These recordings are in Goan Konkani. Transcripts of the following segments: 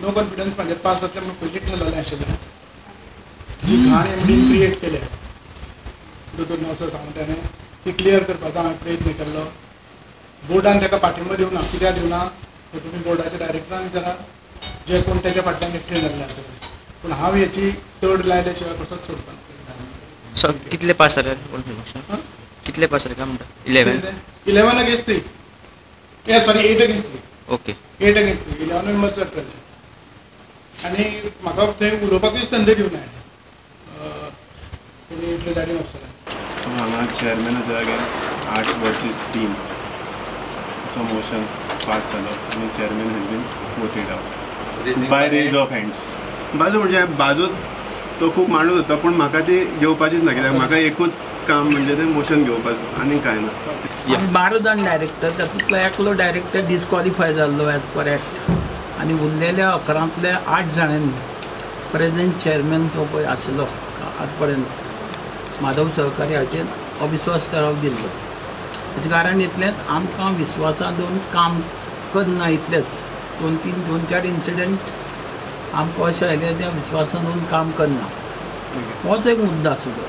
नो कॉन्फिडन्स म्हाजेर पास जातलें म्हणून पयलींच ठरलेलें आशिल्लें. जी घाण एमडीन क्रिएट केल्या दोतोर नवसो सावंत हाणें ती क्लियर करपाचो हांवें प्रयत्न केल्लो. बोर्डान ताका पाठिंबो दिवना, कित्याक दिवना तर तुमी बोर्डाच्या डायरेक्टरान विचारा, जे कोण तेच्या फाटल्यान एकठांय जाल्ले आसा. पूण हांव हेची चड लायल्या शिवाय कसोच सोडचो ना. सो कितले पास जाले? कितले पास जाले काय म्हणटा? 11 11 against 3. Sorry 8 against 3. Okay, 8 against 3. 11 members are present. आनी म्हाका थंय उलोवपाकूय संद दिवना कोणी प्रिजायडींग ऑफिसरान. सो हांगा चेअरमॅनाच्या अगेन्स्ट 8 वर्सीस 3 असो मोशन पास जालो आनी chairman has been voted out by raise of hands. बाजू म्हणजे बाजू तो खूब मांडून होता, पूण म्हाका ती घेवपाचीच ना, कित्याक म्हाका एकूच काम म्हणजे तें मोशन घेवपाचो आनी कांय ना. 12 जाण डायरेक्टर, तातूंतलो एकलो डायरेक्टर डिस्क्वॉलिफाय जाल्लो एज पर एक्ट आनी उरलेल्या 11 8 जाणांनी प्रेझेंट चेअरमॅन जो पळय आशिल्लो आजपर्यंत माधव सहकारी हाचेर अविश्वास ठराव दिल्लो. हाचें कारण इतलेंच, आमकां विश्वासान दवरून काम करना इतलेंच. 2-4 इन्सिडंट आमकां अशें आयलें त्या विश्वासान दवरून काम करना, होच एक मुद्दो आसलो.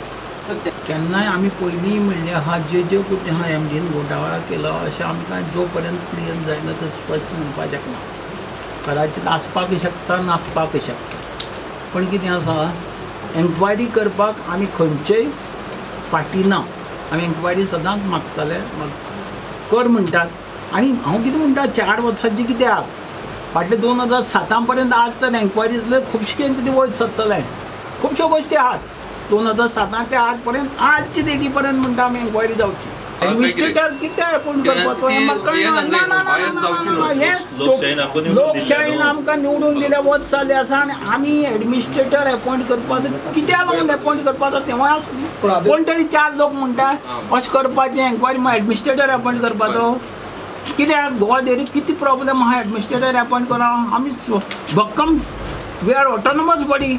केन्नाय आमी पयलीं म्हणलें आहा जे जे कितें आहा एमडीन घोटाळा केलो अशें आमकां जो पर्यंत क्लियर जायना तें स्पश्ट म्हणपाक शकना. कदाचित आसपाकय शकता, नासपाकय शकता, पूण कितें आसा एन्क्वायरी करपाक आमी खंयचेय फाटीं ना. आमी एन्क्वायरी सदांच मागताले, कर म्हणटात. आनी हांव कितें म्हणटा, 4 वर्सांची कित्याक, फाटले 2007 पर्यंत आज तर एन्क्वायरी जाल्यार खुबशें कितें वयर सरतलें, खुबश्यो गोश्टी आहात. 2007 ते आज पर्यंत आजचे डेटी पर्यंत म्हणटा आमी एन्क्वायरी जावची. एडमिनिस्ट्रेटर कित्याक एपोयंट करपाचो हें म्हाका कळना. ना ना ना, हें लोकशायेन आमकां निवडून दिल्या वर्स जालें आसा आनी आमी एडमिनिस्ट्रेटर एपोयंट करपाचो कित्याक लागून एपोयंट करपाचो तेंवूय आसा. कोण तरी 4 लोक म्हणटा अशें करपाचें एन्क्वायरी, मागीर एडमिनिस्ट्रेटर एपोयंट करपाचो कित्याक? गोवा डेअरीक कितें प्रॉब्लम आहा एडमिनिस्ट्रेटर एपोयंट करा? आमी भक्कम, we are autonomous body.